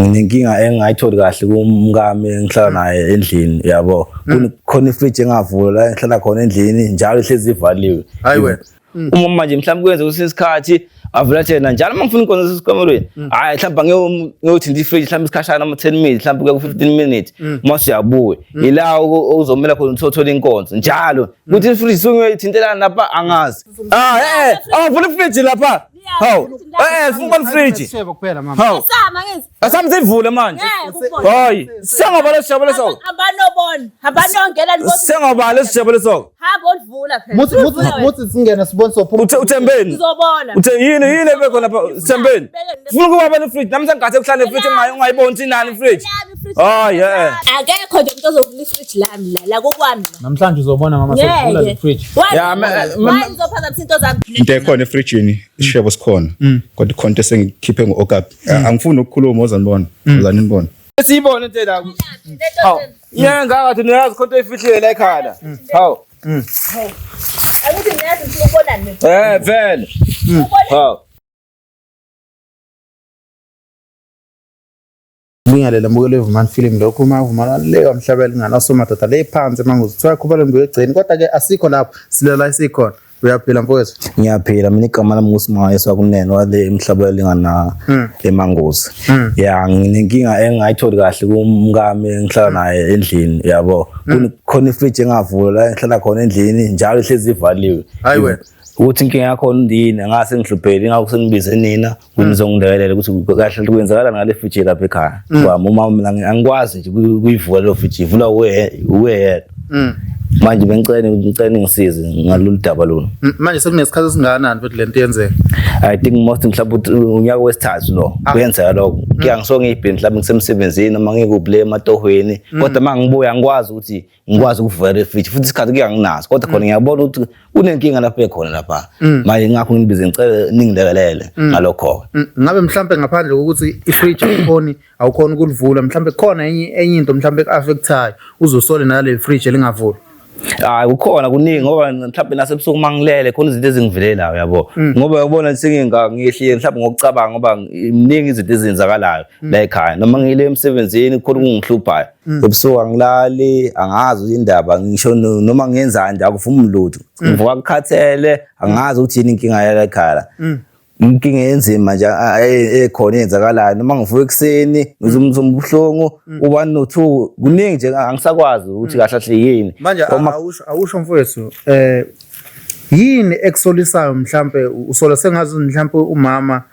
Nginenkinga engingayitholi kahle kumkami engihlala naye endlini yabo. Khona ifridge engavulwa la engihlala khona endlini njalo ihlezi ivaliwe. Hayi wena. Uma manje mhlawumbe kwenze kwesinye isikhathi avula thena njalo uma ngifuna inkonzo sesikamelweni. Hayi mhlawumbe ngiyothinta ifridge mhlawumbe isikhashana ama 10 minutes mhlawumbe kuya ku 15 minutes uma usuyabuya. Ila okuzomela khona uthole inkonzo njalo. Kuthi ifridge sungiyithintelana lapha angazi. Ah eh angavula ifridge lapha. Hawu. Funa ukubona ifridge. Sishebo kuphela mama. Hawu. Sama ngithi. Asami sivule manje. Ngeke ubone. Hayi, sengobala lesijabo leso. Hamba nobona. Hamba nongena nibona. Sengobala lesijabo leso. Hamba olivula phela. Muthi muthi Ulivula wena. muthi singena sibone sophuma. Uthe uthembeni. Ngizobona. Uthe yini yini ebekho lapha sithembeni. Funa ukuba bani ifridge nami sengigathe kuhlala ifridge ungayiboni ukuthi inani ifridge. Lami ifridge. Hayi eh. Akekho nje umuntu ozovula ifridge lami la la kokwami la. Namhlanje uzobona mama sokuvula le Ngeke. fridge. Why? Ya, Why ngizophazamisa into zami? Into ekhona efrijini isishebo sikhona kodwa ikhona into esengikhiphe ngo-okapi. Angifuni ukukhuluma, ozanibona ozanibona. Siyibone into la. Hawu. Yenga ngathi niyazi khona into efihlile la ekhaya. Hawu. Angithi niyazi ngifuna ukubona mina. Vele. Hawu. Bingelela mbukelo weVumani Film lokhu uma uVumani leyo mhlaba elingana osomadoda le phansi manguzi kuthiwa khubalo mntu egceni kodwa ke asikho lapho silela isikhona. Uyaphila mfowethu? Ngiyaphila mina, igama lami nguSimaye Swakunene wale emhlaba elingana eManguzi. Ya, nginenkinga engingayitholi kahle kumkami engihlala naye endlini yabo. Khona ifridge engavulwa la engihlala khona endlini njalo ihlezi ivaliwe. Hayi wena. Ukuthi inkinga yakhona ndini angase ngihluphele ingakho sengibize nina ukuthi nizongilekelela ukuthi kahle kwenzakala ngale fridge lapha ekhaya. Kwami uma mina angikwazi nje kuyivula leyo fridge, ivula uwe yedwa. Manje bengicela ngicela ningisize ngalolu daba lolu. Manje sekunesikhathi esingakanani futhi lento yenzeka? I think most mhlawumbe ukuthi unyaka wesithathu lo kuyenzeka lokho. Kuya ngisuke ngiyibhini mhlawumbe ngisemsebenzini noma ngikuphi le ematohweni kodwa uma ngibuya angikwazi ukuthi ngikwazi ukuvula le fridge futhi isikhathi kuya nginaso kodwa khona ngiyabona ukuthi kunenkinga lapho ekhona lapha. Manje ngakho nginibize ngicela ningilekelele ngalokho. Ngabe mhlambe ngaphandle kokuthi ifridge awukhoni awukhoni ukulivula mhlambe khona enye enye into mhlambe eku-affectayo uzosole nale fridge elingavulwa? Hayi kukhona kuningi ngoba mhlawumbe nasebusuku uma ngilele khona izinto ezingivelelayo yabo. Ngoba uyabona senginga ngiyehlile mhlawumbe ngokucabanga ngoba miningi izinto ezenzakalayo la ekhaya noma ngile emsebenzini khona okungihluphayo. Ebusuku angilali, angazi indaba ngisho noma ngiyenzani nje akuvumi lutho. Ngivuka ngikhathele, angazi ukuthi yini inkinga yala ekhaya. Inkinga enzima nje ekhona eyenzakalayo noma ngivuka ekuseni ngizwa umzimba ubuhlungu u-1 no-2 kuningi nje angisakwazi ukuthi kahle kahle yini. Manje awusho awusho mfowethu yini ekusolisayo mhlambe usola sengazi mhlambe umama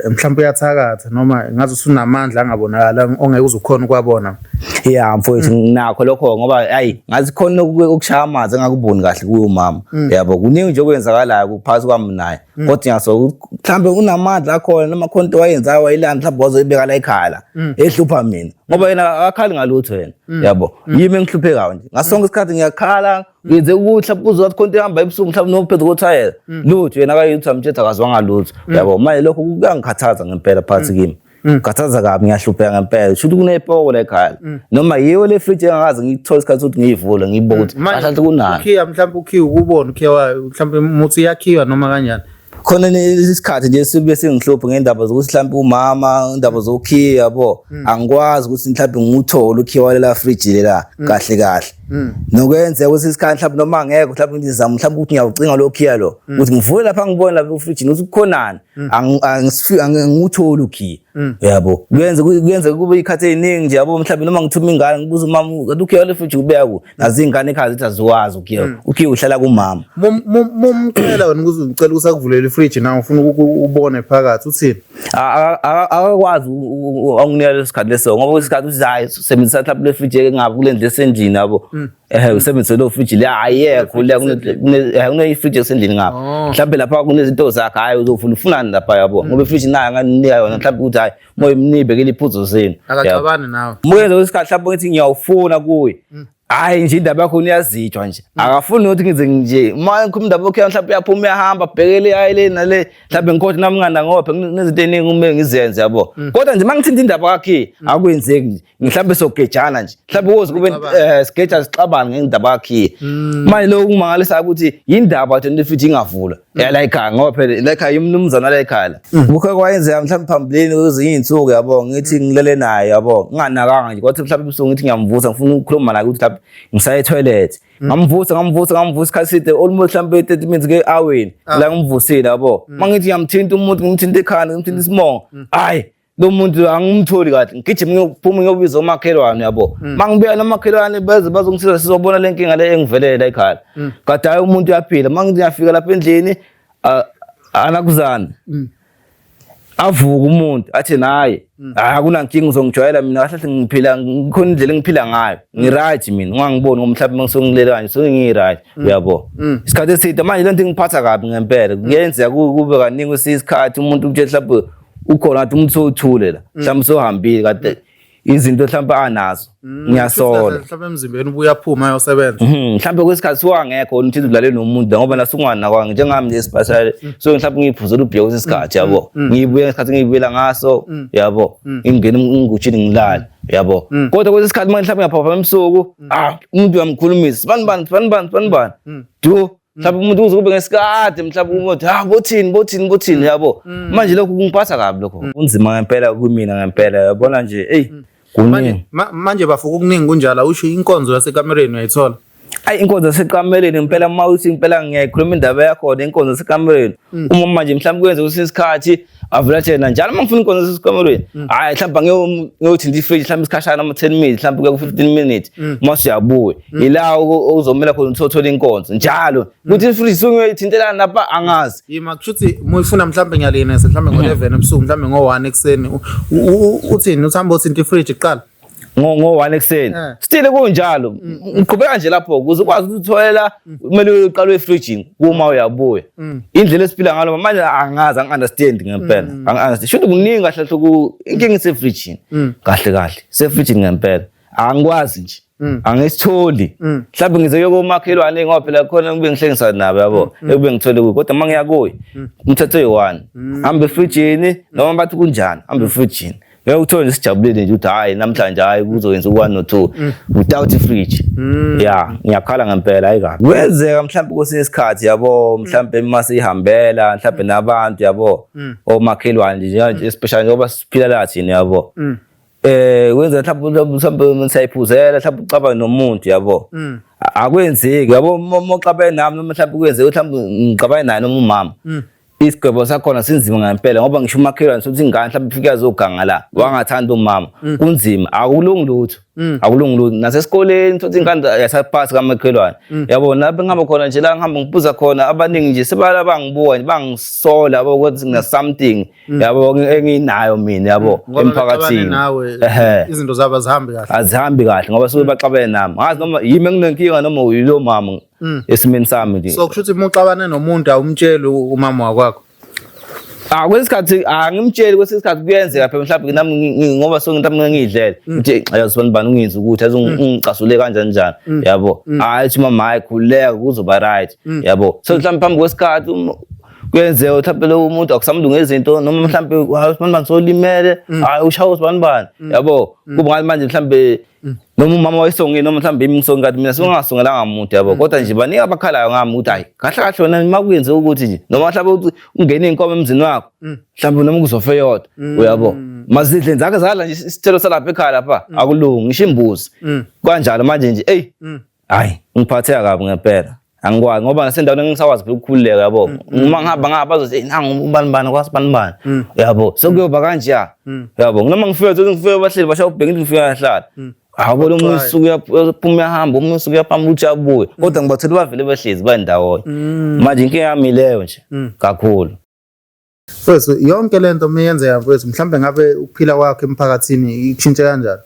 mhlambe uyathakatha noma ngazi usunamandla angabonakala ongeke uze ukhona ukwabona? Ya mfowethu nginakho lokho ngoba hayi ngazi khona okushaya amanzi engakuboni kahle kuye umama yabo. Kuningi nje okwenzakalayo kuphakathi kwami naye kodwa ngiyasola mhlambe unamandla akhona noma khona into wayenzayo wayilanda mhlawumbe wazoyibeka la ekhaya la ehlupha mina ngoba yena akakhali ngalutho yena yabo. Yimi engihluphekayo nje ngaso sonke isikhathi ngiyakhala ngenze ukuthi mhlawumbe kuzothi khona into ehamba ebusuku mhlawumbe nophezu kothayela lutho yena akayilutho amthethe akazwanga lutho yabo. Manje lokho kuyangikhathaza ngempela phakathi kimi, khathaza kabi, ngiyahlupheka ngempela. Shuthi kunepoko la ekhaya noma yiyo le fridge engakaze ngithole isikhathi sokuthi ngiyivule ngiyibone ukuthi kahle kahle kunani. Ukhiya mhlawumbe ukhiya ukubona ukhiya wayo mhlawumbe umuthi iyakhiwa noma kanjani? Khona isikhathi nje sibe singihluphe ngendaba zokuthi mhlawumbe umama indaba zokukhiya yabo, angikwazi ukuthi mhlawumbe ngiwuthole ukhiya walela fridge lela kahle kahle. Nokwenzeka ukuthi isikhathi mhlawumbe noma ngekho mhlawumbe ngizama mhlawumbe ukuthi ngiyawucinga lo khiya lo ukuthi ngivule lapha ngibone lapha efrijini ukuthi kukhonani, angiwutholi ukhiya yabo. Kuyenze kube ikhathi eziningi nje yabo mhlawumbe noma ngithuma ingane ngibuza umama kanti ukhiya wale fridge ubeka ku nazi ingane ekhaya zithi aziwazi ukhiya, ukhiya uhlala kumama. Mumcela wena ukuthi ucela ukuthi akuvulele ifridge nawe ufuna ubone phakathi uthini? Akakwazi anginika leso sikhathi leso ngoba isikhathi uthi hayi sebenzisa mhlawumbe le fridge engabe kule ndlu esendlini yabo. Usebenzise lo fridge le ayekho le kune fridge esendlini ngapha. Mhlawumbe lapha kunezinto zakhe hayi uzofuna ufunani lapha yabo ngoba ifridge nayo anganinika yona mhlawumbe ukuthi hayi moya imnibekele iphuzo zenu. Akaxabani nawe. Muyenze isikhathi mhlawumbe ngithi ngiyawufuna kuye. Hayi nje indaba yakho uyazijwa nje. Akafuni ukuthi ngize nje uma ngikhuluma indaba yakho mhlawumbe uyaphuma uyahamba bhekele hayi le nale mhlawumbe ngikhothi nami nganda ngophe kunezinto eziningi kumele ngizenze yabo. Kodwa nje mangithinta indaba yakhe akwenzeki nje. Mhlawumbe sogejana nje. Mhlawumbe kuze kube sigeja sixabane ngendaba yakhe. Manje lokhu kumangalisa ukuthi yindaba thina futhi ingavulwa. La ekhaya ngoba phela la ekhaya umnumzana la ekhaya la. Kukho kwayenzeka mhlawumbe phambilini kwezinye iy'nsuku yabo ngithi ngilele naye yabo nginganakanga nje kwathi mhlawumbe ebusuku ngithi ngiyamvusa ngifuna ukukhuluma naye ukuthi mhlawumbe ngisaya etoilet. Ngamvusa ngamvusa ngamvusa isikhathi eside almost mhlawumbe 30 minutes ke aweni la ngimvusile yabo. Mangithi ngiyamthinta umuntu ngimthinta ekhanda ngimthinta isimongo. Hayi lo muntu angimtholi kahle ngigijima ngiyophuma ngiyobiza omakhelwane yabo mm. mangibuya nomakhelwane beze bazongisiza sizobona le nkinga le engivelele la ekhaya mm. kade hayi umuntu uyaphila mangithi ngiyafika lapha endlini anakuzana mm. avuka umuntu athi naye hayi akunankinga uzongijwayela mina kahle kahle ngiphila ngikhona indlela engiphila ngayo ngi-right mina ungangiboni ngoba mhlawumbe ngisongilele kanje sengiyi-right uyabo isikhathi eside manje le nto ingiphatha kabi ngempela kuyenzeka kube kaningi kwesinye isikhathi umuntu utshela mhlawumbe ukhona ngathi umuntu sowuthule la mhlawumbe sohambile kade izinto mhlawumbe anazo ngiyasola mhlawumbe emzimbeni ubuya phuma ayosebenza mhlawumbe kwesikhathi suwangekho uthi ulale nomuntu ngoba nasunganakwa njengami nje especially so mhlawumbe ngiyiphuzela ubhiya kwesinye isikhathi yabo ngiyibuya ngesikhathi ngiyibuyela ngaso yabo ngingena engutshini ngilale yabo kodwa kwesinye isikhathi manje mhlawumbe ngiyaphapha ebusuku ah umuntu uyamkhulumisa bani bani bani bani bani bani do mhlawumbe umuntu uze kube ngesikade mhlawumbe umuntu ha bothini bothini bothini yabo manje lokhu kungiphatha kabi lokho kunzima ngempela kumina ngempela yabona nje eyi kuningi Manje bafo kukuningi kunjalo usho inkonzo yasekamereni uyayithola. Ayi inkonzo yasekamereni ngempela uma uthi impela ngiyayikhuluma indaba yakhona inkonzo yasekamereni uma manje mhlawumbe kwenze kwesinye isikhathi avula tshena njalo uma ngifuna inkonzo yasekamereni hhayi mhlawumbe ngiyothinta ifriji mhlawumbe isikhashana ama-10 minutes mhlawumbe kuya ku-15 minutes uma usuyabuya ila ozomela khona ukuthi uthole inkonzo njalo ukuthi ifriji sungiyoyithintelana lapha angazi Yima kusho ukuthi uma uyifuna mhlawumbe ngiyalinesa mhlawumbe ngo-11 ebusuku mhlawumbe ngo-1 ekuseni uthini uthi hamba othinta ifriji kuqala. Ngo-1 ekuseni still kunjalo ngiqhubeka nje lapho ukuze ukwazi ukuthi utholela kumele uqale efrijini kuma uyabuya indlela esiphila ngalo manje angazi angi-understand ngempela angi-understand shuthi kuningi kahle kahle inkinga isefrijini kahle kahle isefrijini ngempela angikwazi nje angisitholi mhlawumbe ngize kuyokomakhelwane ngoba phela khona kube ngihlengisa nabo yabo ekube ngithole kuyo kodwa uma ngiya kuye umthetho oyi-one hamba efrijini noma bathi kunjani hamba efrijini ngeke uthole nje sijabulile nje ukuthi hhayi namhlanje hhayi kuzoyenza u-one no-two without ifriji ya ngiyakhala ngempela hayi kabi kuyenzeka mhlawumbe kwesinye isikhathi yabo mhlawumbe uma sihambela mhlawumbe nabantu yabo omakhelwane nje especially njengoba siphila la thina yabo wenza mhlawumbe mhlawumbe siyayiphuzela mhlawumbe ucabanga nomuntu yabo akwenzeki yabo uma uxabene nami noma mhlawumbe kwenzeka mhlawumbe ngixabane naye noma umama isigwebo sakhona sinzima ngempela ngoba ngisho umakhelwane sokuthi ingane mhlawumbe ifike yazoganga la wangathanda umama kunzima akulungi lutho akulungi lutho nasesikoleni sokuthi ingane yasaphasi kamakhelwane yabo lapho ngihamba khona nje la ngihamba ngiphuza khona abaningi nje sebala bangibuka nje bangisola yabo ukuthi ngina something yabo enginayo mina yabo emphakathini nawe izinto zabo azihambi kahle azihambi kahle ngoba suke baxabene nami ngazi noma yimi enginenkinga noma uyilo mama esimeni sami nje so kusho ukuthi uma uxabane nomuntu awumtsheli umama wakwakho Ah kwesinye isikhathi angimtsheli kwesinye isikhathi kuyenzeka phela mhlawumbe nami ngoba so mhlawumbe ngiyidlele ngithi yazi bani bani ungenza ukuthi yazi ungicasule kanjani njani yabo hayi uthi mama hayi khululeka kuzoba right yabo so mhlawumbe phambi kwesikhathi kuyenzeka mhlawumbe lo muntu akusamlunge izinto noma mhlawumbe hayi usibani bani solimele hayi ushaya usibani bani yabo kuba ngathi manje mhlawumbe noma umama wayesongile noma mhlawumbe imi ngisonge kanti mina sengingasongelanga muntu yabo kodwa nje baningi abakhalayo ngami ukuthi hayi kahle kahle wena uma kuyenzeka ukuthi nje noma mhlawumbe ukuthi ungene inkomo emzini wakho mhlawumbe noma kuzofa eyodwa uyabo mazidle zakhe zadla nje isithelo salapha ekhaya lapha akulungi ngisho imbuzi kanjalo manje nje eyi hayi ngiphatheka kabi ngempela angikwazi ngoba nasendaweni engisakwazi phela ukukhululeka yabo uma ngihamba ngapha bazothi nangu ubani bani kwasibani bani yabo sekuyoba kanjeya yabo noma ngifika thothi ngifika bahleli bashaya ubheka into ngifika ngahlala awubona omunye usuku uyaphuma uyahamba omunye usuku uyaphamba uthi abuye kodwa ngibathole bavele bahlezi bandawonye manje inkinga yami leyo nje kakhulu Mfethu yonke lento uma yenzeka mfethu mhlambe ngabe ukuphila kwakho emphakathini ikushintshe kanjani?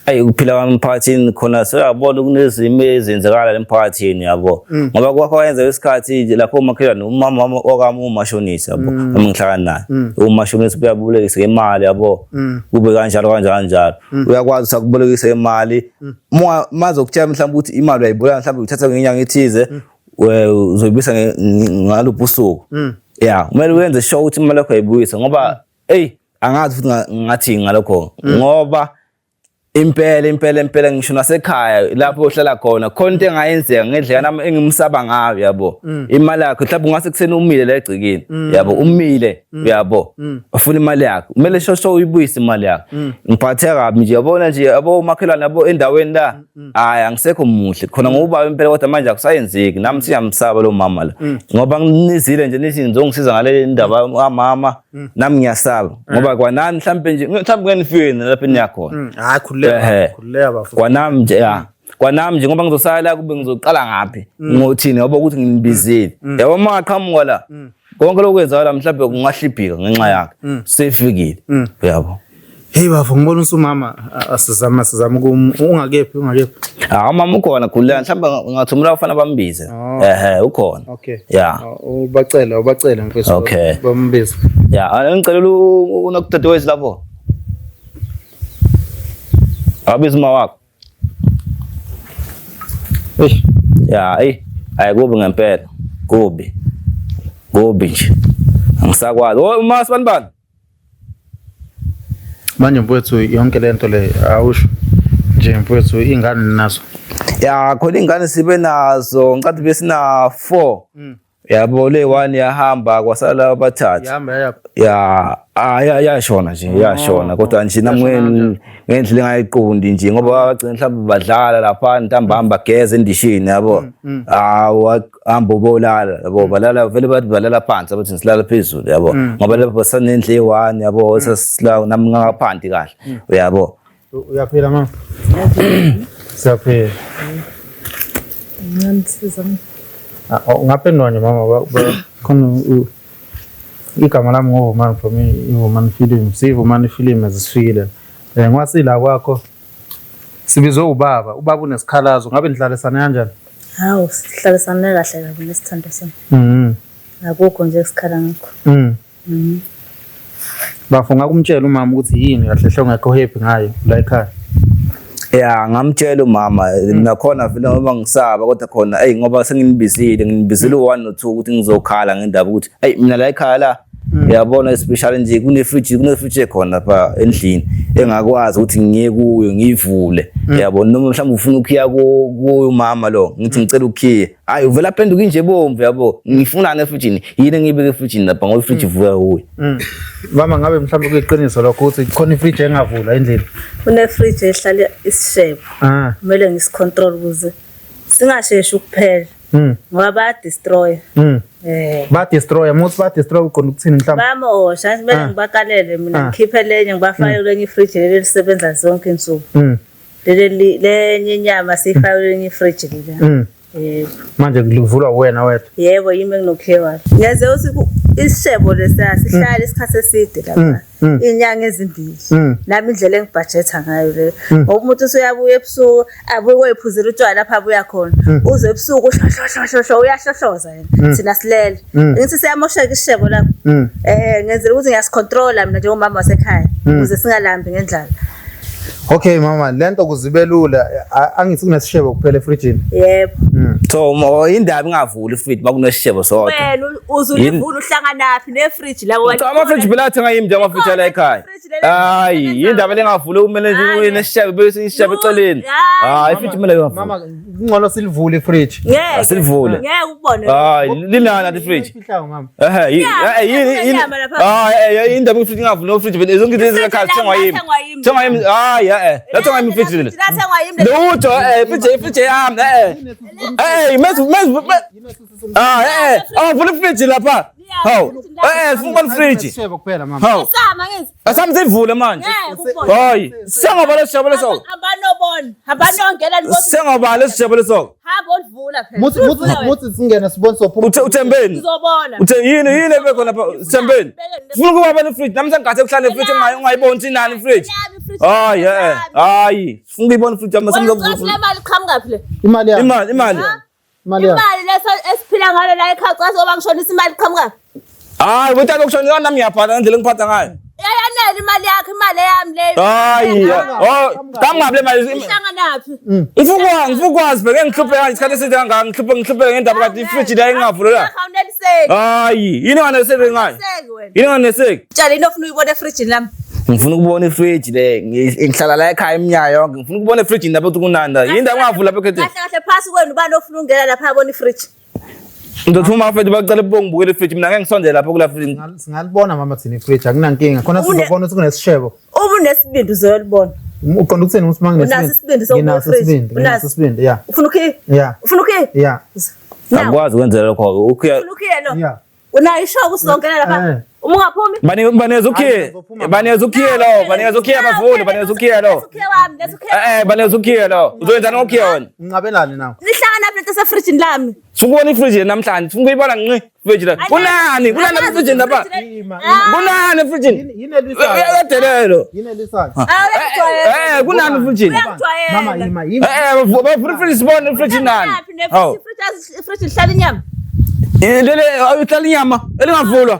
Ayi, ukuphila kwami emphakathini khona seyabona kunezimo ezenzakala emphakathini yabo, ngoba kwakho kwenzeka isikhathi nje lapho umakhelwane umama wami wakami umashonisa yabo, noma ngihlala naye umashonisa uyabolekisa imali yabo, kube kanjalo kanjalo kanjalo, uyakwazi ukubolekisa imali mazokutshela mhlawumbe ukuthi imali uyayiboleka mhlawumbe uyithatha ngenyanga ethize, uzoyibuyisa ngaluphi usuku. Ya, kumele uyenze sure ukuthi imali yakho uyayibuyisa, ngoba eyi angazi futhi ngathini ngalokho, ngoba impela impela impela ngisho nasekhaya lapho uhlala khona khona into engayenzeka ngendlela nami engimsaba ngayo yabo. Imali yakho mhlawumbe ungase kuseni umile la egcikini yabo, umile yabo, ufuna imali yakho, kumele shosho uyibuyise imali yakho. Ngiphatheka kabi nje yabona nje yabo, umakhelwane yabo endaweni la, hayi angisekho muhle khona ngoba impela, kodwa manje akusayenzeki. Nami siyamsaba lo mama la, ngoba nginizile nje nithi nizongisiza ngale ndaba kamama, nami ngiyasaba ngoba kwanani mhlambe nje mhlambe ngeke nifike lapho eniyakhona. Hayi, khululeka. Khululeka bafo. Kwanami nje, ya, kwanami nje ngoba ngizosala la kube ngizoqala ngaphi ngothini, ngoba ukuthi nginibizile yabo, uma ngaqhamuka la konke lokwenzakala mhlawumbe kungahlibhika ngenxa yakhe sefikile uyabo. Hey bafo, ngibona usumama asizama sizama kum ungakephi ungakephi. Ah, umama ukhona, khululeka, mhlawumbe ngingathumela abafana bambize. Oh. Ehe, ukhona. Okay. Ya. Ubacele ubacele mfethu. Okay. Bambize. Ya, ngicela unokudadewethu lapho abiza uma wakho. Eish, ya, eyi, hayi kubi ngempela, kubi kubi nje, angisakwazi. Oh, uma sibani bani. Manje mfowethu yonke lento le awusho nje mfowethu, ingane nazo? Ya, khona ingane sibe nazo, ngicathi besina 4 yabo, le one yahamba kwasala abathathu. Yahamba yayaphi? Ya, ah, ya yashona nje, yashona, kodwa nje nami Yashona kanjani? Ngendlela engayiqondi nje, ngoba bagcina mhlawumbe badlala lapha ntambama, bageza endishini yabo, hawu hamba ubolala yabo, balala vele, bathi balala phansi, abathi silala phezulu yabo, ngoba lapho basanendlu eyi-one yabo, sasila nami ngangaphansi kahle uyabo. Uyaphila mama? Siyaphila. Nganisiza. Ah, oh, ungaphendula nje mama, khona igama lami ngoVumani from iVumani Film. SiyiVumani Film ezisifikile. Ngwasila kwakho sibizwe ubaba, ubaba unesikhalazo, ngabe nihlalisana kanjani? Hawu, sihlalisane kahle kabi nesithando sami. Akukho nje esikhala ngakho. Bafo, ngakumtshela umama ukuthi yini kahle hle ongekho happy ngayo la ekhaya? Ya, ngamtshela umama nakhona vele ngoba ngisaba, kodwa khona eyi ngoba senginibizile nginibizile u-one no-two ukuthi ngizokhala ngendaba ukuthi eyi mina la ekhaya la uyabona, especially nje kune-fridge ekhona lapha endlini engakwazi ukuthi ngiye kuyo ngiyivule yabo, noma mhlawumbe ufuna ukukhiya kuyo umama lo, ngithi ngicela ukukhiye, hayi uvela aphenduka inje ebomvu yabo, ngifunani efrijini, yini engiyibeke efrijini lapha, ngoba ifriji ivuka kuyo. Mama, ngabe mhlawumbe kuyiqiniso lokho ukuthi khona ifriji engavulwa endlini? Kune-fridge ehlala isishebo. Kumele ngisi-control ukuze singasheshi ukuphela. Ngoba baya-destroy. Ba-destroy, muthi ba-destroy uqonda ukuthini mhlawumbe? Bayamosha, kumele ngibakalele mina, ngikhiphe lenye ngibafake kwenye ifriji leli elisebenza zonke insuku. Leli lenye inyama siyifake kwenye ifriji leli. Yebo. Manje kuvulwa wena wedwa? Yebo, yimi enginokhiye walo. Ngeze ukuthi isishebo lesiya sihlala isikhathi eside lapha. Inyanga ezimbili. Nami indlela engibhajetha ngayo leyo. Ngoba umuntu usuyabuya ebusuku, abuye koyiphuzela utshwala lapha abuya khona. Uze ebusuku hlo uyahlohloza yena. Thina silele. Ngithi siyamosheka isishebo lapho. Ngenzela ukuthi ngiyasicontrola mina njengomama wasekhaya ukuze singalambi ngendlala. Okay mama, lento kuzibe lula, angithi kunesishebo kuphela efrijini. Yebo. So indaba ingavuli ifriji makunesishebo sodwa. Wena uzulivula uhlanganaphi nefriji la Cha, amafriji phela athenga yimi nje amafriji ala ekhaya. Hayi, indaba lengavuli kumele nje Hhayi. nesishebo bese isishebo eceleni. Hhayi. Hayi, ifriji kumele ingavuli. Mama, kungcono silivule ifriji. Ngeke. Asilivule. Ngeke ukubone. Hayi, linani athi ifriji? Ifihlayo mama. Ehe, Inyama, yini inyama lapha. Hayi, indaba ifriji ingavuli no fridge vele zonke izinto ekhaya thengwa yimi. Lathengwa yimi. Thengwa yimi. Hayi, eh. Lathengwa yimi ifriji leli. Lathengwa yimi. Lutho, ifriji ifriji yami, eh. Eh, mezu mezu. Ah, eh, awuvula ifriji lapha. Hawu. Sifuna ukubona ifriji. Isishebo kuphela mama. Hawu. Sama ngithi. Asami sivule manje. Ngeke ukubone. Hayi, sengobala sijabule so. Hamba nobona. Hamba nongena nibona. Sengobala sijabule so. Hamba. Hamba olivula phela. Muthi muthi Ulivula wena. muthi singene sibone sophuma. Uthe uthembeni? Sizobona. Uthe yini yini ebekhona lapha Thembeni? Funa ukuba bene fridge nami sengathi kuhlale fridge ungayiboni ukuthi inani fridge. Yami ifridge. Hayi eh hayi sifuna ukuyibona fridge yami Wena ucasula semzovula. imali iqhamuka phi le? Imali yami. Imali imali. Imali yami. Imali leso esiphila ngalo la ekhaya casa ngoba ngishonisa imali iqhamuka. Hayi wethu ukushona nami ngiyabhala ngendlela engiphatha ngayo. Yayanele imali yakho imali eyami leyo. Hayi oh kamngabe le mali Ihlanganaphi? ngifuna ngifuna bheke ngihluphe kanje isikhathi eside kangaka ngihluphe ngihluphe ngendaba kade ifridge la ingavulwa la. Awuneliseki. Hayi yini onganeseki ngayo? Awuneliseki wena. Yini onganeseki? Tshela into ofuna uyibona efrijini lami. Ngifuna ukubona ifridge le ngihlala la ekhaya iminyaka yonke ngifuna ukubona ifridge lapho ukuthi kunani yini indaba ungavula lapha ekhethini. Kahle kahle phasi kwenu ubani ofuna ukungena lapha abona ifriji? Ngizothuma abafethu bacela ukubongibukela ifridge mina ngeke ngisondele lapho kula fridge. Singalibona mama thina ifridge akunankinga. Khona sizobona ukuthi kunesishebo. Uma unesibindi uzoyolibona. Uqonda ukuthini ukuthi manginesibindi? Unaso isibindi sokubona Nginaso ifridge? isibindi. Nginaso Unaso? isibindi, yeah. Ufuna ukhiye? Yeah. Ufuna ukhiye? Yeah. Now, Akwazi ukwenza lokho ukhiya Ufuna ukhiye lo? Yeah. Unayo ishoku usizongena lapha? Eh. Uma ungaphumi? bani baneza ukhiye Ngizophuma. baneza ukhiye lo baneza ukhiye abavuli baneza ukhiye lo Letha ukhiye wami, letha ukhiye. eh baneza ukhiye lo uzoyenzani ngokhiye wena? Unqabelani nawe. Nihlanganaphi lento esefrijini lami? Sifuna ukubona ifridge namhlanje sifuna ukuyibona nqi fridge la. Kunani kunani lapha efrijini lapha? Kunani efrijini? Yini elwisayo? Uyadelelo. Yini elwisayo? Eh kunani efrijini? Uyangijwayela. Mama yima yima. Eh bavula ifridge sibone ifridge nani? Hawu. Ifriji lihlala inyama. Lele ihlala inyama elingavulwa.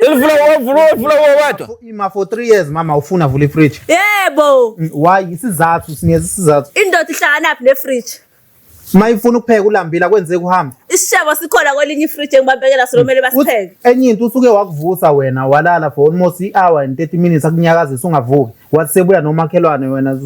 Elivula wavula wavula wedwa. Ima for 3 years mama ufuna vula ifridge. Yebo. Why isizathu sinikeza isizathu. Indoda ihlanganaphi nefriji? Mayifuna ukupheka ulambile akwenzeki uhambe. Isishebo sikhona kwelinye ifriji engibabekela sona kumele basipheke. Enye into usuke wakuvusa wena walala for almost i-hour and 30 minutes akunyakazisa ungavuki. Wathi sebuya nomakhelwane wena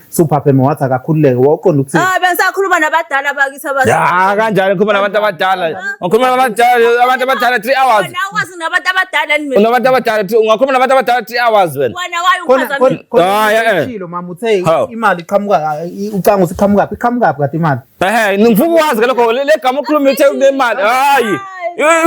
suphapheme wathi akakhululeke wawuqonda ukuthini? Ah bengisakhuluma nabadala bakithi abazi. Ya kanjani ngikhuluma nabantu abadala. Ngikhuluma nabantu abadala abantu abadala 3 hours. Wena ukwazi nabantu abadala ni mina. Unabantu abadala ungakhuluma nabantu abadala 3 hours wena. Wena waye Khona ungiphazamisa. khona Ah, yeah, eh. ushilo mama uthe Hawu. imali iqhamuka ucanga ukuthi iqhamukaphi iqhamukaphi kade imali. Ehhe ngifuna ukwazi ke lokho le gama ukhuluma uthe kunemali. Hayi.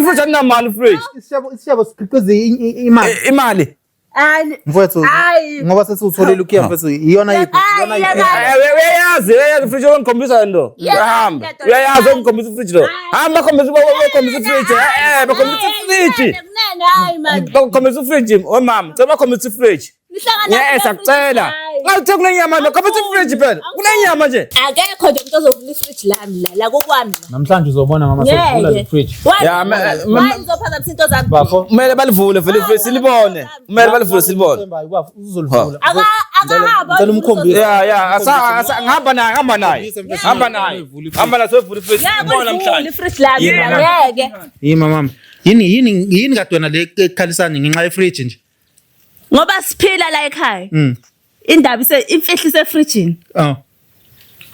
Ifridge alinamali ifridge. Isishebo isishebo sikhiqiza imali. Imali. Hayi. Mfowethu Hayi. ngoba sesiwutholile ukhiya mfowethu iyona yiphi iyona Hayi, yiphi. yeka. Uyayazi uyayazi ifridge ongikhombisa nto. Yeka, Hamba. yeka, Uyayazi ongikhombisa ifridge lo. Hamba bakhombisa bakhombisa ifridge. Eh bakhombisa ifridge. Kunene hayi man. Bakhombisa ifridge omama. Cela bakhombisa ifridge. Nihlangana. Yes akucela. Ngawuthe kunenyama lo khombisa ifridge phela. Kunenyama nje. Akekho nje umuntu ozovula ifriji lami la la kokwami la. Namhlanje uzobona mama sokuvula le fridge. Why? Ya, Why ngizophazamisa into zami? Bafo. Kumele balivule vele ifridge silibone. Kumele balivule silibone. Bafo uzolivula. Aka akahamba. Ngicela umkhombise. Ya ya asa asa ngihamba naye ngihamba naye. Hamba naye. Hamba naye sovula ifridge. Ya Sibone kulivula namhlanje. ifriji lami la ngeke. Yima mama. Yini yini yini kade wena le ekhalisana ngenxa ye fridge nje? Ngoba siphila la ekhaya. Mm. Indaba ise imfihlo isefrijini. Oh.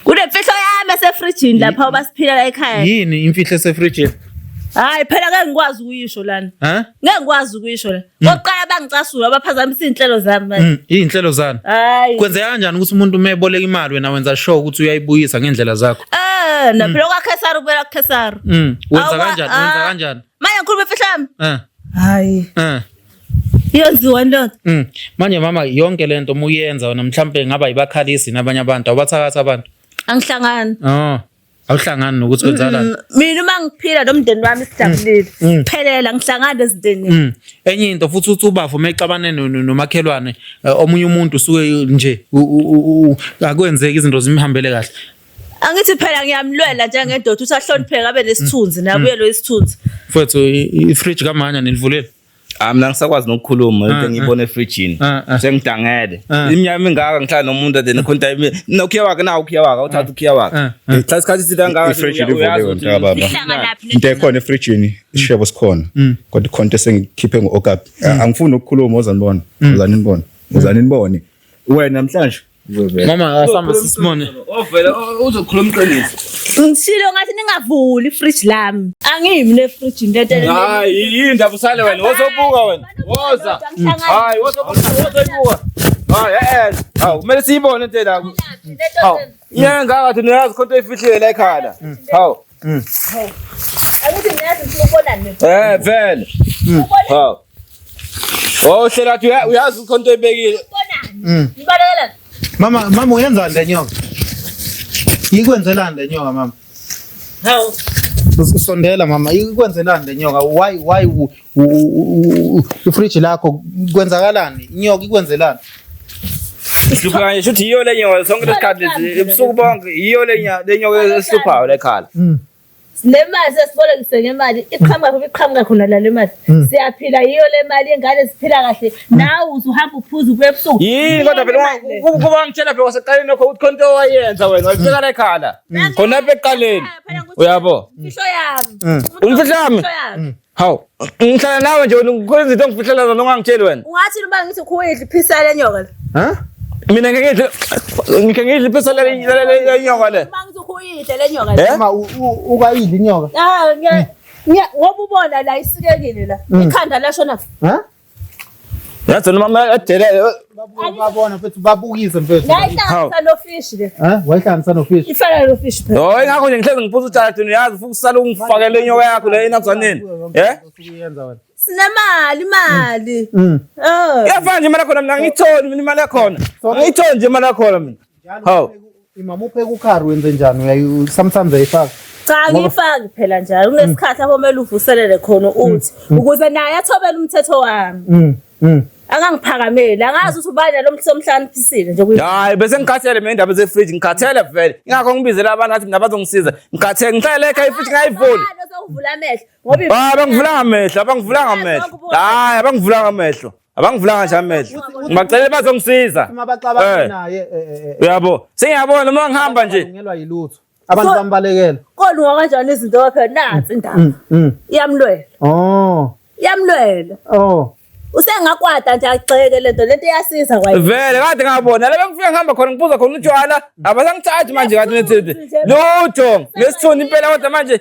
Kunemfihlo yami esefrijini lapha uba siphila la ekhaya. Yini imfihlo esefridge? Hayi phela ngeke ngikwazi ukuyisho lana. Ha? Ngeke ngikwazi ukuyisho la. Kokuqala bangicasula baphazamisa iy'nhlelo zami manje. Mm, iy'nhlelo zani? Hayi. Kwenzeka kanjani ukuthi umuntu uma eboleka imali wena wenza sure ukuthi uyayibuyisa ngendlela zakho? Eh, na phela kwaKhesari kubela kuKhesari. Mm. Wenza Awukwa- kanjani? Wenza ah. kanjani? Manje ngikhuluma imfihlo yami. Eh. Hayi. Eh. Yenziwa lento. Mm. Manje mama yonke lento uma uyenza wena mhlambe ngaba yibakhalisi nabanye abantu awubathakathi abantu. Angihlangani. Oh. Awuhlangani nokuthi kwenzakalani. Mina uma ngiphila nomndeni wami sijabulile. Phelela ngihlangana ezintweni. Mm. Enye into futhi uthi ubafo mexabane nomakhelwane omunye umuntu usuke nje akwenzeki izinto zimhambele kahle. Angithi phela ngiyamlwela njengendoda ukuthi ahlonipheke abe nesithunzi nabuyelwe isithunzi. Mfowethu ifridge kamanya nilivulele. Ah mina ngisakwazi nokukhuluma into Ah, engiyibona efrijini. Ah, ah. Sengidangele. Ah. Iminyaka emingaka ngihlala nomuntu then khonta nokhiya wakhe nawo ukhiya wakhe awuthatha ukhiya wakhe. Ah, ah. Ngihlala isikhathi eside kangaka Ifridge uyazi livuliwe ukuthi- mntaka baba. Nihlanganaphi Into ekhona efrijini isishebo sikhona. Kodwa ikhonto esengikhiphe ngo-okapi. Angifuni ukukhuluma ozanibona. Uzanibona. Uzanibone. Wena namhlanje uzovela. Mama asamba sisibone. Ovela uzokhuluma iqiniso. Ngishilo ngathi ningavuli ifridge lami. Angimi nefridge into ento. Hayi yini ndaba usale wena wozobuka wena. Woza. Hayi wozobuka wozobuka. Hayi eh. Hawu kumele siyibone into la. Hawu. Inyanga ngathi niyazi khonto efihlile la ekhaya. Hawu. Angithi niyazi ngifuna ukubona mina. Eh vele. Hawu. Oh hlela athi uyazi khonto ebekile. Ubonani? Nibalekela. Mama mama uyenzani le nyoka? Ikwenzelani le nyoka mama? Hawu. Usondela mama, ikwenzelani le nyoka? Why ifridge lakho kwenzakalani? Inyoka ikwenzelani? Sihlupha kanje shuthi yiyo le nyoka sonke lesikhathi lesi ebusuku bonke yiyo le le nyoka esihluphayo le khala. Le mali sesibolekise ngemali iqhamuka kuphi iqhamuka khona la le mali. Siyaphila yiyo le mali ingane ziphila kahle. Nawe uzuhamba uphuza ubuye ebusuku. Yini kodwa phela kuba ngitshela phela wasekuqaleni lokho ukuthi khona into owayenza wena wayifika la ekhala. Khona apha ekuqaleni. Uyabo? Imfihlo yami. Umfihlo yami? Imfihlo yami. Hawu, ngihlala nawe nje wena kukhona izinto ongifihlela zona ongangitsheli wena. Ungathi uma ngithi khuyidla iphisa le nyoka le. Ha? Mina ngeke ngidle ngike ngidle iphisa le le nyoka le. Uma ngithi khuyidla le nyoka le. Eh? Uma ukayidla inyoka. Ah, ngiya ngoba ubona la isikekile la. Ikhanda lashona. Ha? Yazi noma adelele Babona mfethu babukise mfethu. Ngayihlanganisa no fish le. Ha? Wayihlanganisa no fish. Ifana no fish phela. Oh, ingakho nje ngihlezi ngiphuza utshwala thina uyazi futhi usale ungifakele inyoka yakho le enazwaneni. Eh? Usukuyenza wena. Sinemali imali. Oh. Iyafana nje imali yakhona mina angiyitholi mina imali yakhona. Angiyitholi nje imali yakhona mina. Hawu. Imama upheka ukhari wenze njani? Uyayi sometimes uyayifaka. Cha ngiyifaki phela njalo. Kunesikhathi lapho kumele uvuselele khona uthi ukuze naye athobele umthetho wami. Akangiphakameli, angazi ukuthi ubani lo mhlobo omhlakaniphisile nje kuyi. Hayi bese ngikhathele mina indaba zefridge ngikhathele vele. Ingakho ngibizela abantu ngathi mina bazongisiza. Ngikhathele ngihlale ekhaya ifridge ngayivuli. Ozokuvula amehlo ngoba Hayi abangivulanga amehlo, abangivulanga amehlo. Hayi abangivulanga amehlo. Abangivulanga nje amehlo. Ngibacele bazongisiza. Uma baxabana Eh. naye Uyabo? Sengiyabona noma ngihamba nje. ungelwa yilutho. Abantu bambalekela. kolunga kanjani izinto phela nansi indaba. Iyamlwela. Oh. Iyamlwela. Oh. Usengakwata nje agxeke lento lento iyasiza kwayo. Vele kade ngabona la bengifika ngihamba khona ngiphuza khona utshwala abasangithathi manje kade nethi lutho ngesithunzi impela kodwa manje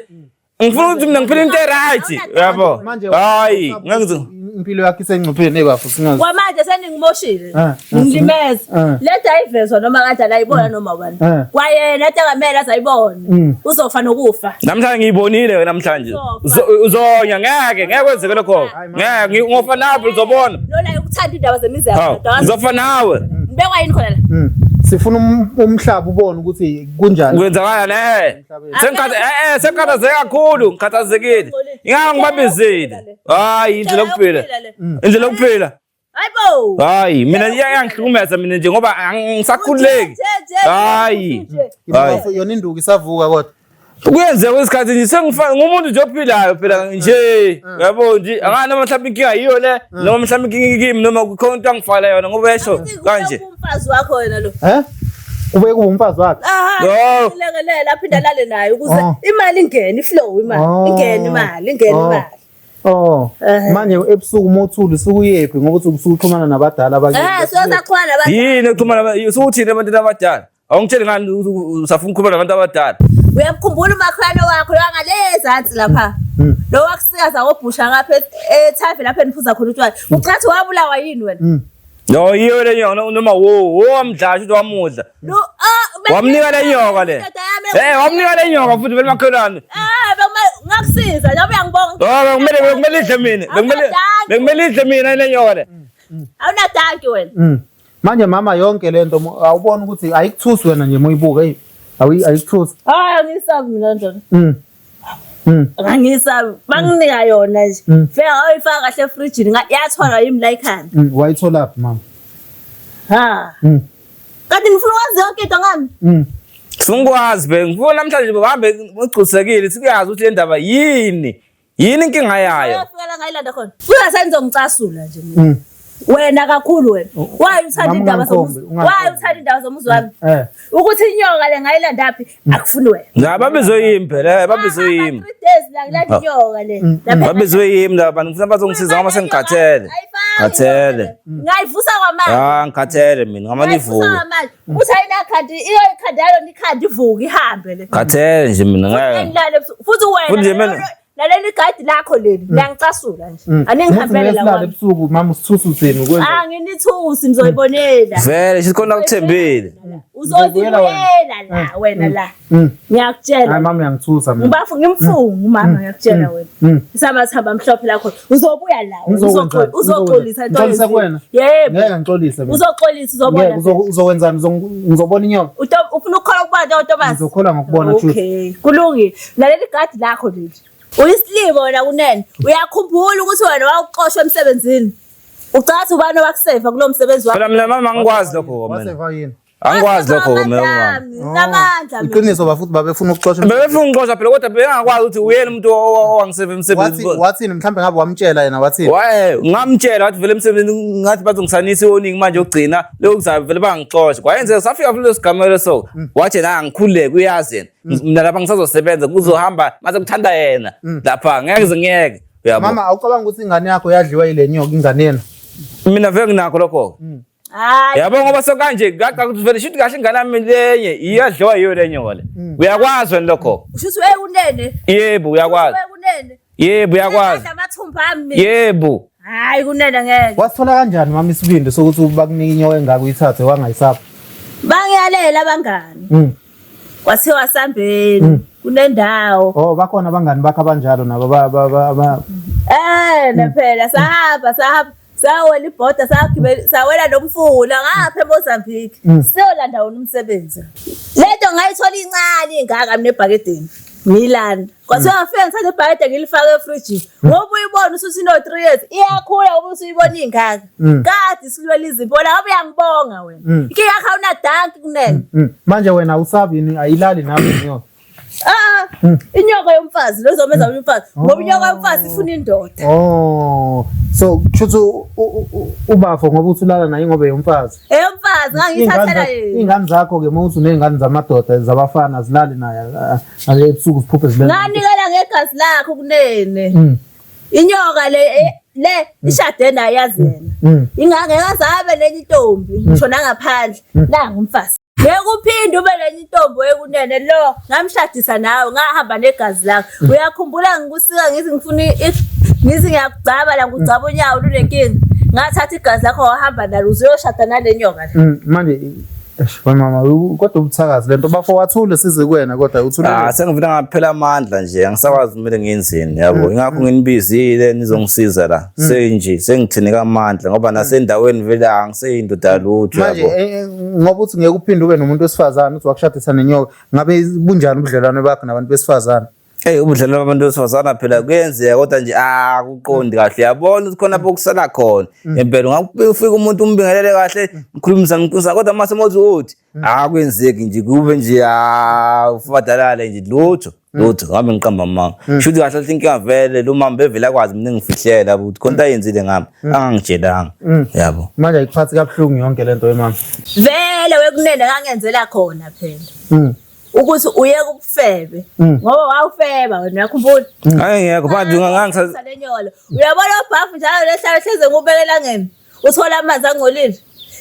ngifuna ukuthi mina ngiphile into e-right uyabo Manje hayi ngeke impilo yakhe isengcupheni ebafo singazi. Kwamanje seningimoshile. Ah, ah, Ngilimeza. ah. Lento ayivezwa noma kanjani ayibona noma ubani. Ah. Kwayena athi akamele azayibona. Uzofa nokufa. namhlanje ngiyibonile ke namhlanje uzonya ngeke ngeke kwenzeke lokho ngeke ngofa nawe uzobona Lona ukuthanda indaba zemizi hawu yabantu. uzofa nawe Ngibekwa yini khona la? Sifuna umhlaba ubone ukuthi kunjani. kwenzakala ne sengikhathazeke kakhulu ngikhathazekile ingakho ngibabizile hayi indlela yokuphila indlela yokuphila Hayibo. hayi mina iyangihlukumeza mina nje ngoba angisakhululeki hayi hayi Yona induku isavuka kodwa. Kuyenzeka isikhathi nje sengifana ngumuntu nje ophilayo phela nje yabo nje angani noma mhlawumbe inkinga yiyo le noma mhlawumbe inkinga kimi noma kukhona into angifakela yona ngoba esho kanje Umfazi wakho wena lo. Eh? Ube kuba umfazi wakhe. Aha, No. lekelela aphinda alale naye ukuze Oh. imali ingene iflow imali Oh. ingene imali ingene Oh. imali. Oh. Manje ebusuku uma uthule usuke uyephi ngoba uthi usuke uxhumana nabadala abakini. Siyosaxhumana nabantu. Yini ukuxhumana usuthini ebantwini abadala? Awungitsheli ngani usafuna ukukhuluma nabantu abadala? Uyamkhumbula umakhelwane wakho lo angale ezansi lapha. Lo wakusikaza ngobhusha ngapha ethavi lapha eniphuza khona utshwala. Ucathi wabulawa yini wena? No yiyo le nyoka noma wo wamdla ukuthi wamudla. Lo ah Wamnika le nyoka le. Indoda yami Wamnika le nyoka futhi vele makhelwane. Ah, ngakusiza njengoba uyangibonga. Oh bekumele idle mina. Bekumele idle mina le nyoka le. Awunadanki wena. Manje mama yonke lento awubona ukuthi ayikuthusi wena nje moyibuka hey ayikuthusi. Hayi angisabi mina ndoda. Angisabi. Banginika yona nje. Fika awuyifaka kahle efrijini yathwalwa yimi la ekhanda. Wayitholaphi mama? Ha. Kanti ngifuna ukwazi yonke into ngami. Singikwazi be ngifuna namhlanje bahambe ugculisekile sikuyazi ukuthi le ndaba yini. Yini inkinga yayo? Uyafika la ngayilanda khona. Futhi senizongicasula nje mina. Wena kakhulu wena. Why uthanda indaba zomuzi? Why uthanda indaba zomuzi wami? Ukuthi inyoka le ngayilandaphi akufuni wena. La babizwe yimi phela, babizwe yimi. 3 days la ngilanda inyoka le. Babizwe yimi la bantu ngifuna bazongisiza ngoba sengikhathele. Khathele. Ngayivusa kwamanje. Ah ngikhathele mina ngama nivuke. Uthi ayinakhandi iyo ikhanda yalo ikhanda ivuke ihambe le. Khathele nje mina ngeke. Ngilale futhi wena naleli gadi lakho leli liyangicasula nje. Aningihambele la kwami. Ebusuku mama usithusa uthini ukwenza? Ah nginithusi ngizoyibonela. Vele sikhona kuthembile. Uzozibuyela la wena la. Ngiyakutshela. Hayi mama uyangithusa mina. Ngibafu ngimfunga umama ngiyakutshela wena. Isamathamba amhlophe lakho uzobuya la uzoxolisa into. Ngixolisa kuwena. Yebo. Ngeke ngixolise mina. Uzoxolisa uzobona. Uzokwenzani? Ngizobona inyoka. Ufuna ukukholwa kuba Uzongikholwa njengoThomas? Ngizokholwa ngokubona Truth. Okay, kulungile. Lalela igadi lakho leli. Uyisilimo wena kunene. Uyakhumbula ukuthi wena wawuxoshwa emsebenzini. Ucathi ubani owakuseva kulo msebenzi wakho? Phela mina mama angikwazi lokho mina. Waseva yini? Angikwazi lokho mina mama. Namandla mina. Iqiniso bafuthi babefuna ukuxosha. Bebefuna ungixosha phela kodwa bengakwazi ukuthi uyena umuntu owangiseva Wathi emsebenzini. wathini mhlambe ngabe wamtshela yena wathini? Waye ngamtshela wathi vele emsebenzini ngathi bazongisanisa iwoningi manje yokugcina lokhu kuzabe vele bangixosha. Kwayenzeka safika kuleso sigameko so wathi yena angikhululeke uyazi yena. Mina lapha ngisazosebenza kuzohamba mase kuthanda yena lapha ngeke ngize ngiyeke. Uyabo? Mama awucabanga ukuthi ingane yakho yadliwa yile nyoka ingane yena? Mina vele nginakho lokho. Hayi. Yabo ngoba sokanje gaqa ukuthi vele shuthi kahle ingane yami lenye iyadliwa yiyo le nyoka le. Uyakwazi wena lokho? Usho ukuthi wekunene. Yebo uyakwazi. Wekunene. Yebo uyakwazi. Amathumba ami mina. Yebo. Hayi kunene ngeke. Wasithola kanjani mama isibindi sokuthi bakunike inyoka engaka uyithathe wangayisapha? Bangiyalela abangani. Kwathiwa sambeni kunendawo. Oh bakhona abangani bakho abanjalo nabo ba ba ba- ba Eh ne phela sahamba sahamba sawela ibhoda sagibela sawela nomfula ngapha eMozambique. Siyolanda wona umsebenzi. Lento ngayithola incane ingaka mina ebhakedeni. Ngilanda. Kwathiwa ngafika ngithatha ibhakede ngilifake efrijini. Ngoba uyibona usuthi no 3 years iyakhula ngoba usuyibona ingaka. Kade isilwela izimpi wena ngabe uyangibonga wena. Inkinga yakho awunadanki kunene. Manje wena awusabi yini ayilali nawe inyoka? Ah, inyoka yomfazi lo zomenza umfazi ngoba inyoka yomfazi ifuna indoda. Oh, so kushuthi ubafo ngoba uthi ulala naye ngoba yomfazi. Eyomfazi ngangiyithathela yena. Iy'ngane zakho-ke uma uthi uney'ngane zamadoda zabafana zilali naye ake ebusuku ziphuphe zilale. Nganikela ngegazi lakho kunene. Inyoka le le ishade naye yazi yena. Ingangeke azabe nenye intombi ngisho nangaphandle. Nangu umfazi. Ngeke uphinde ube nenye intombi wekunene lo ngamshadisa nawe ngahamba negazi lakho. Uyakhumbula ngikusika ngithi ngifuna ngithi ngiyakugcaba la ngikugcaba unyawo lunenkinga. Ngathatha igazi lakho wahamba nalo uzoyoshada nale nyoka le. Manje eish, we mama kodwa ubuthakazi lento bafo wathule size kuwena kodwa uthule. Ah sengivele ngaphela amandla nje angisakwazi kumele ngiyenzeni yabo ingakho nginibizile nizongisiza la senje sengithineka amandla ngoba nasendaweni vele angiseyindoda lutho Manje yabo ngoba uthi ngeke uphinde ube nomuntu wesifazane uthi wakushadisa nenyoka ngabe bunjani ubudlelwane bakho nabantu besifazane? Hey ubudlelwano babantu besifazana phela kuyenzeka kodwa nje akuqondi kahle yabona ukuthi khona lapho kusala khona impela ungafika umuntu umbingelele kahle mkhulumisana mkhulumisana kodwa mase mawuthi uthi akwenzeki nje kube nje ufadalale nje lutho lutho ngabe ngiqamba amanga shuthi kahle kahle inkinga vele lo mama bevele akwazi mina ngifihlela ukuthi khona into ayenzile ngami angangitshelanga yabo Manje ayikuphathi kabuhlungu yonke lento we mama. Vele wekunene ngangenzela khona phela. Ukuthi uyeke ubufebe ngoba wawufeba wena uyakhumbula? Hayi ngekho manje ngangisa Lenyolo. Uyabona ubhafu njalo lehlala hleze ngubeke elangeni. Uthola amanzi angcolile.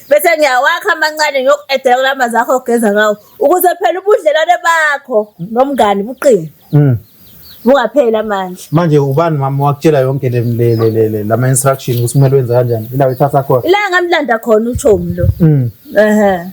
Bese ngiyawakha amancane ngiyoku-edela kula manzi akho ogeza ngawo ukuze phela ubudlelwane bakho nomngani buqine. Bungapheli amandla. Manje ubani mama wakutshela yonke le le le le le lama instruction ukuthi kumele wenze kanjani? Ila uyithatha khona. Ila ngamlanda khona uchomi lo. Ehhe.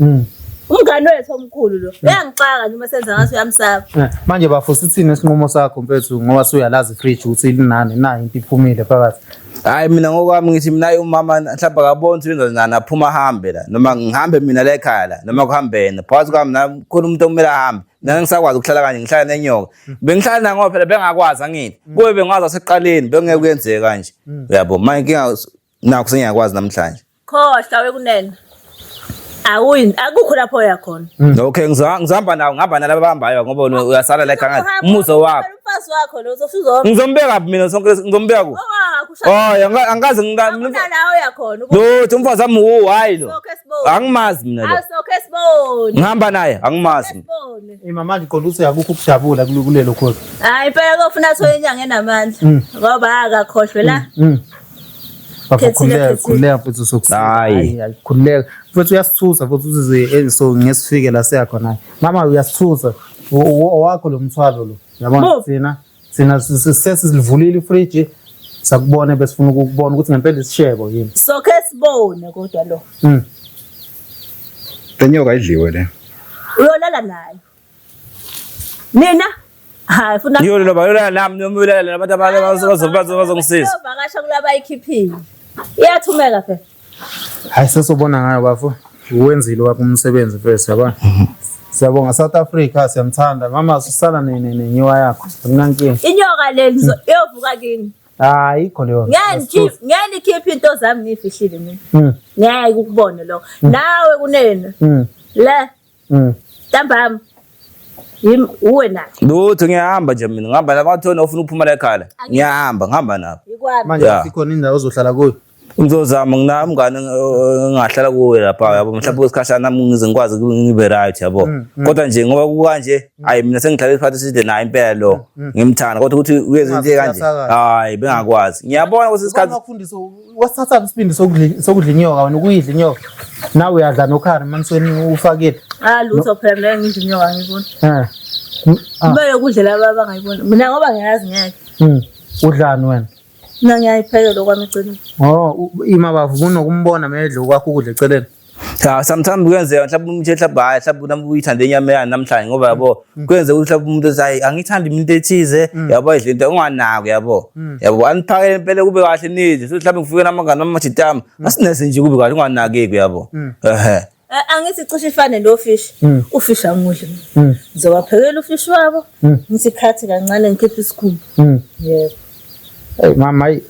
Umngani wethu omkhulu lo. Uyangixaka nje uma senza ngathi uyamsaba. Manje bafo sithini isinqumo sakho mfethu ngoba suyalazi ifridge ukuthi linani nayo into iphumile phakathi. Hayi mina ngokwami ngithi mina umama mhlawumbe akaboni ukuthi wenza nani aphuma ahambe la noma ngihambe mina la ekhaya la noma kuhambe yena phakathi kwami na khona umuntu okumele ahambe mina ngisakwazi ukuhlala kanje ngihlala nenyoka bengihlala nayo ngoba phela bengakwazi angithi kube bengwazi asekuqaleni bengeke kuyenzeke kanje uyabo manje inkinga nakho sengiyakwazi namhlanje. Khohlwa wekunene. Awuyi akukho lapho oya khona. Okay ngizahamba nawo ngihamba nalaba abahambayo ngoba wena uyasala la ekhaya umuzo wakho. Umfazi wakho lo uzofuza Ngizombeka phi mina sonke ngizombeka ku. owakho Oh angikaze Akuna la oya khona. Lutho umfazi wami uwu hayi lo. Sokhe sibone. Angimazi mina lo. Asokhe sibone. Ngihamba naye angimazi. mina. Sibone. Ima manje qonda ukuthi akukho ukujabula kulelo khosi. Hayi impela kofuna athole inyanga enamandla ngoba akakhohlwe la. Bafo Khethile, khululeka khethile. khululeka mfethu sokusiza. Hayi. Hayi khululeka. Mfethu uyasithusa futhi uzize so ngesifike la siya khona. Mama uyasithusa. Owakho lo mthwalo lo. Yabona Move. thina sesizivulile ifridge sakubona besifuna ukukubona ukuthi ngempela isishebo yini. Sokhe sibone kodwa lo. Le nyoka idliwe le. Uyolala naye. Nina hayi funa Yiyo lo bayolala nami noma uyolala nabantu abazongisiza. Uyovakasha kulaba ayikhiphile. Iyathumeka phela. Hayi sesobona ngayo bafo. Uwenzile wakho umsebenzi mfethu yabona. Siyabonga South Africa, siyamthanda. Mama susana nenyiwa yakho. Akunankinga. Inyoka le iyovuka kini. Ayikho leyo. Ngeke ngikhiphe into zami ngiyifihlile mina. Ngeke ukubone lokho. Nawe kunene. Le. Ntambama. Yimi uwe naye. Lutho ngiyahamba nje mina ngihamba la bathona ufuna ukuphuma la ekhaya. Ngiyahamba ngihamba nabo. Yikwami. Manje sikhona indawo ozohlala kuyo. Ngizozama nginayo umngane engahlala kuwe lapha yabo mhlawumbe kwesikhashana nami ngize ngikwazi ngibe right yabo. Kodwa nje ngoba kukanje hayi mina sengihlale isikhathi eside naye impela lo ngimthanda kodwa ukuthi uyenza into kanje hayi bengakwazi. Ngiyabona ukuthi isikhathi Wakufundisa wasithatha isibindi sokudla inyoka wena ukuyidla inyoka. Nawe uyadla nokhari manisweni ufakile. Ah lutho phela mina ngidla inyoka ngibona. Eh. Kumele ukudla laba abangayibona. Mina ngoba ngiyazi ngeke. Udlani wena? Mina ngiyayiphekela okwami eceleni. Oh, imabavu kunokumbona medlo kwakho ukudla eceleni. Cha sometimes kuyenzeka mhlawumbe umuntu mhlawumbe hayi mhlawumbe nami uyithande inyama yani namhlanje ngoba yabo kuyenzeka ukuthi mhlawumbe umuntu ethi hayi angithandi mina into ethize yabo idle into unganako yabo yabo aniphakele impela kube kahle nidle so mhlawumbe ngifike namangani amajitama asinese nje kube kahle unganakeki yabo ehe Angithi cishe ifane nofishi. Ufishi angudli mina. Ngizobaphekela ufishi wabo. Ngithi khathi kancane ngikhiphe isikhumba. Yebo. Hey mama hayi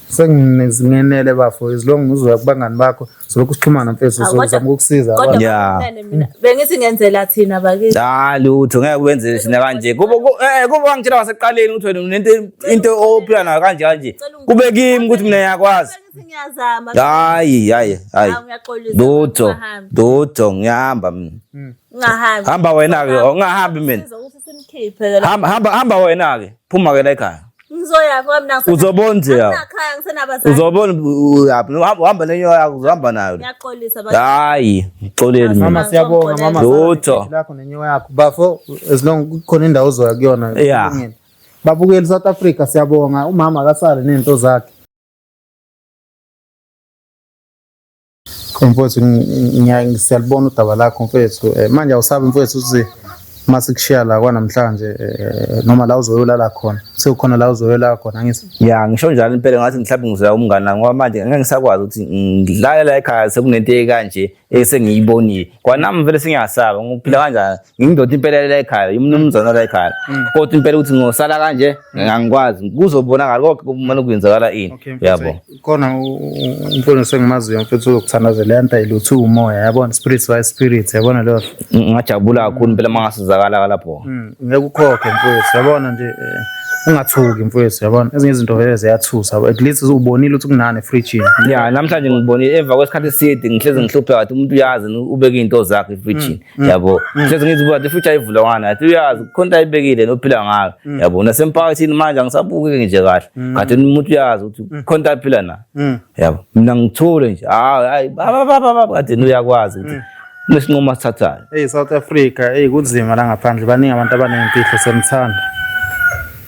senginenele bafo as long uzoya kubangani bakho solokhu sixhumana mfethu sozama ukukusiza. Kodwa mina bengithi ngenzela thina bakithi. Cha lutho ngeke wenzele thina kanje. Kubo kubo wangitshela wasekuqaleni ukuthi wena unento into ophila nayo kanje kanje. Kube kimi ukuthi mina ngiyakwazi. Ngiyazama. Hayi hayi hayi. Ngiyaxolisa. Lutho lutho ngiyahamba mina. Ungahambi. Hamba wena ke ungahambi mina. Sizokuthi simkhiphe ke. Hamba hamba hamba wena ke. Phuma ke la ekhaya. Ngizoya ngoba mina Uzobona nje ya. Anginakhaya ngisenabazali. Uzobona uyaphi uhamba nenyoka yakho uzohamba nayo. Ngiyaxolisa Hayi, ngixoleli mina. Mama siyabonga mama. Lutho. Lakho nenyoka yakho. Bafo as long kukhona indawo ozoya kuyona. Yeah. Babukeli South Africa siyabonga umama akasale nezinto zakhe. Mfowethu siyalibona udaba lakho mfowethu. Manje awusabi mfowethu ukuthi masikushiya la kwanamhlanje noma la uzoyolala khona. Sekukhona la uzoyolala khona angithi? Ya ngisho njalo impela ngathi mhlawumbe ngizoya umngane wami ngoba manje ngeke ngisakwazi ukuthi ngidlale la ekhaya sekunento ekanje esengiyibonile. Kwanami vele sengiyasaba ngiphila kanjani ngiyindoda impela la ekhaya umnumzane la ekhaya. Kodwa impela ukuthi ngosala kanje angikwazi kuzobonakala konke kumane kuyenzakala ini. Yabo. Khona umfowethu sengimaziyo mfethu uzokuthandazela lento ayilutho umoya yabona spirit by spirit yabona leyo. Ngajabula kakhulu impela mangasizakala lapho. Ngeke ukhokhe mfowethu yabona nje ungathuki mfowethu yabona ezinye izinto vele ziyathusa at least uzubonile ukuthi kunani efrijini. Ya namhlanje ngibonile emva kwesikhathi eside ngihlezi ngihlupheka ngathi umuntu uyazi ubeke into zakhe efrijini yabo hlezi ngithi buka ifriji ayivulwa ngani ngathi uyazi kukhona into ayibekile nophila ngayo yabo nasemphakathini manje angisabuki nje kahle kade umuntu uyazi ukuthi kukhona into aphila nayo yabo mina ngithule nje hayi hayi baba baba baba kade uyakwazi ukuthi kunesinqumo asithathayo. Hey South Africa, hey kunzima la ngaphandle baningi abantu abaneyimfihlo semthanda.